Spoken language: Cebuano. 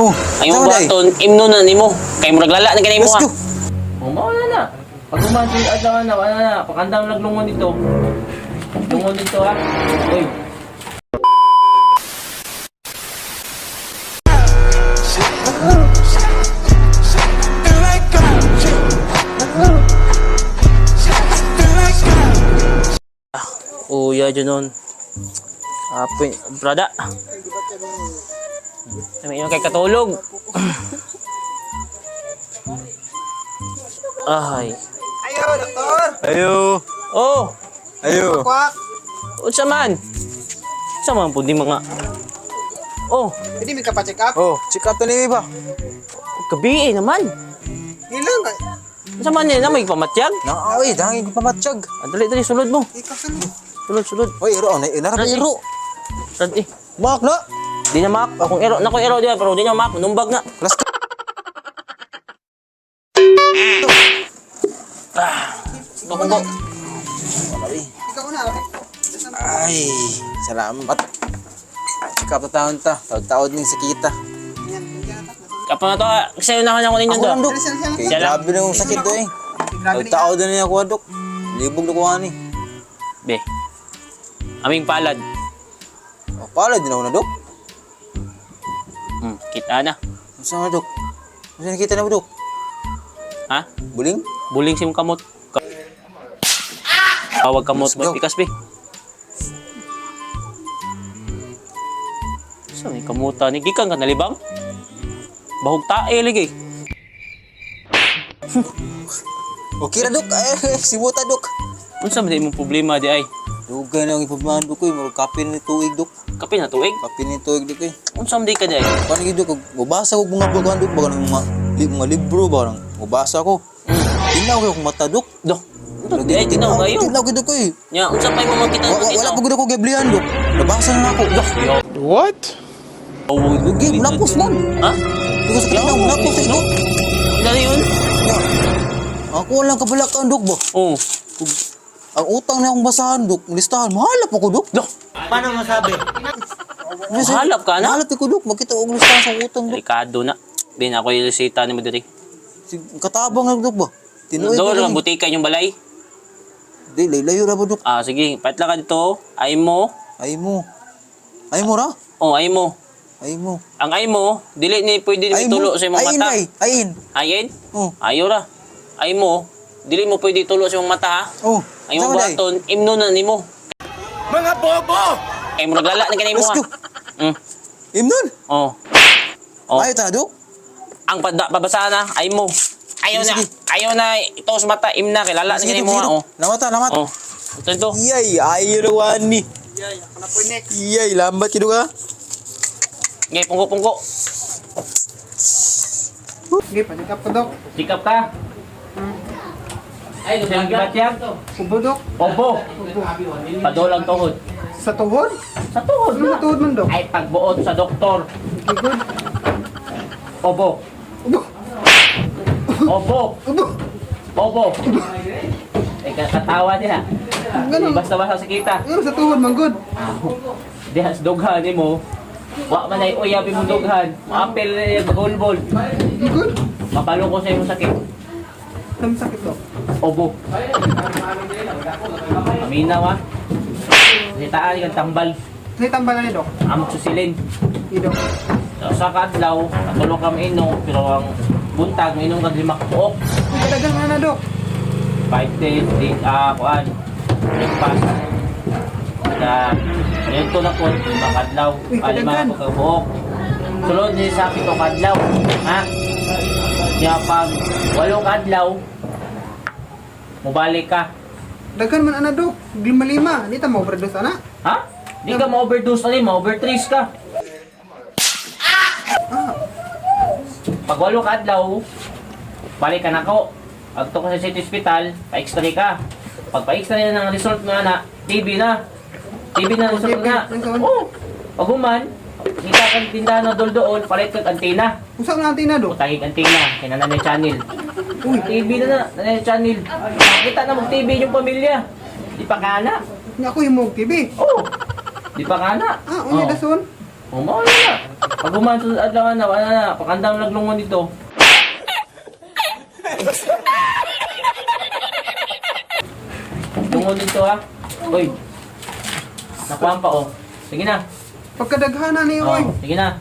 Oh, Ang imong tama, day. buhaton, imno na nimo. Kay murag lala na kanimo Let's ha. go. Oh, mao na na. Pag uman si adlaw na, wala na. Pakandam naglungon dito. Lungon dito ha. Uy. Oh, yeah, dyan nun. Apoy, brada. Ay, may kay katulog. Ay. Ayo, doktor! Ayo. Oh, Ayo. Kwak! unsa man? Unsa man pud ni mga Oh, Pwede may kapacheck up? Oh, check up na ni ba? gabi eh naman. Ilang ka? Unsa man ni na may pamatyag? Na, oy, dangin ko pamatyag. Ah, dali dali sulod mo. Ikaw sa mo. Sulod sulod. Oy, iro, na inara Rad, eh. iro. Rad eh. Mak na. Di na mak, akong ero, nako ero diya pero di na mak, numbag na. Las ka. Go go. Ikaw na. Ay, salamat. Check up na taon ta. Taod-taod ning sakita. Yan, yan. Kapo na to, ah. Sayo na ako ninyo Ako do. lang, Dok. Siya, siya, Kay Siya lang. grabe na yung sakit do eh. Grabe na. Taod-taod na niya ako, Dok. Libog na ko ani. Be. Aming palad. Oh, pala din ako na, Dok. Kita na. Unsa na, Dok? Unsa nakita na mo, Dok? Ha? Buling? Buling si mong kamot. Tawag kamot Let's mo go. pikas be. Sa may kamuta ni gikan ka nalibang? Bahog tae lagi. Okay ra, Dok. Ay, sibuta, Dok. Unsa man imong problema di ay? Dugay na ang ipabahan, Dok. Oy. Murag kape na ni tuig, Dok. Kape na tuig. Kape ni tuig, Dok. Eh. Unsa man di ka di ay? Paano yun, Dok? Mabasa ko mga bagaan, Dok. Baga ng mga, mga libro, ba? Nang mabasa ko. Tinaw kayo kung mata, Dok. Do. Di ay tinaw kayo. Tinaw kayo, Dok. Eh. Nya unsa pa imong makita Wala, wala pa gud ako giblihan, Dok. Nabasa na ako. Dok. What? Lugi, munapos man. Ha? Dok, sa tinaw, munapos sa Dok. Dali yun? Ya. Ako lang kabalakan, Dok ba? Oh. Ang utang na akong basahan, Dok. Listahan, mahalap ako, Dok. Dok. Paano masabi? Mahalap ka na? Mahalap ako, Dok. Makita ko listahan sa utang, Dok. Delikado na. Bin ako yung resita ni mo diri. Katabang na, Dok ba? Tinuoy ko Doon lang. lang butika yung balay. Di, layo ra ba, Dok? Ah, sige, patla ka dito. Ay mo. Ay mo. Ay mo ra? Oh, ay mo. Ay mo. Ang ay mo, dili ni pwede Ay mo. tulo sa imong Ayin, mata. ay. Ayin. Ayin? Oh. Ayo ra. Ay mo, dili mo pwede tulo sa imong mata ha. Oh. Ang imong Tama, day. buhaton, imno na nimo. Mga bobo! Kay murag lala na kanimo Let's ha. go. Imnon. Oh. Oh. Ay, ta, Dok. Ang pabasahan na, ay mo. Ayaw na, Sige. ayaw na ito sa mata, imna kay lala na Sige, Dok, kanimo sige, ha. Dok. Oh. Lamata, lamat. Oh. Ito ito. Iyay, ayo na ni. Yay, ako na po next. Iyay, lambat kito ka. Ngay pungko-pungko. Sige, pa-check up ko, Dok. Sikap ka. Ay, silang gibatyag. Ubo, Dok. Opo. Padulang tuhod. Sa tuhod? Sa tuhod Ano na. sa tuhod man, Dok? Ay, pagbuot sa doktor. Okay, good. Obo. Ubo! Obo. Ubo! Obo. Ay, katawa niya. Ganun. Basta-basta sa kita. Ano sa tuhod man, good? Diha sa dughan nimo. Wa man ay uyab imong dughan. Maapil na niya bagulbol. Good? Mabalo ko sa imong sakit. Ano sakit, Dok? Obo. Paminaw ha. Sitaan kang tambal. Sa tambalan ni Dok. Amok susilin. Sige, Dok. Sa usa ka adlaw, katulo ka mainom, pero ang buntag mainom kag lima ka buok. Uy, kadagan man na, Dok. 5 days, di, kuan, breakfast. Na, ganito na po, lima ka adlaw, Uy, lima kadagan. ka buok. Sulod ni sa pito ka adlaw, ha? Kaya pag walo ka adlaw, mubalik ka. Dagan man ana, Dok. Lima-lima. Di ta ma-overdose, ana. Ha? Di ka ma-overdose na rin, ma-overtrace ka. Ah, Pag walo ka adlaw, balik ka na ko. Agto ka sa City Hospital, pa-x-ray ka. Pag pa-x-ray na ng result mo na, TB na. TB na result na. Oo. Pag human, kita kang tindahan na dol doon, palit kag antina. usa man natin na, Dok. Utangig antina, kay na channel. Uy, TV na na, nanay channel. Nakita na mag-TV yung pamilya. Di pa kana. nya ako yung mog TV. Oo. Di pa kana. Ah, unya dason. Oo, mao na. Pag human sa adlaw na, wala na, pagandam naglungon dito. Lungon dito ha. Uy. Nakuha pa oh. Sige na. Pagkadaghana ni oy. Oh, sige na.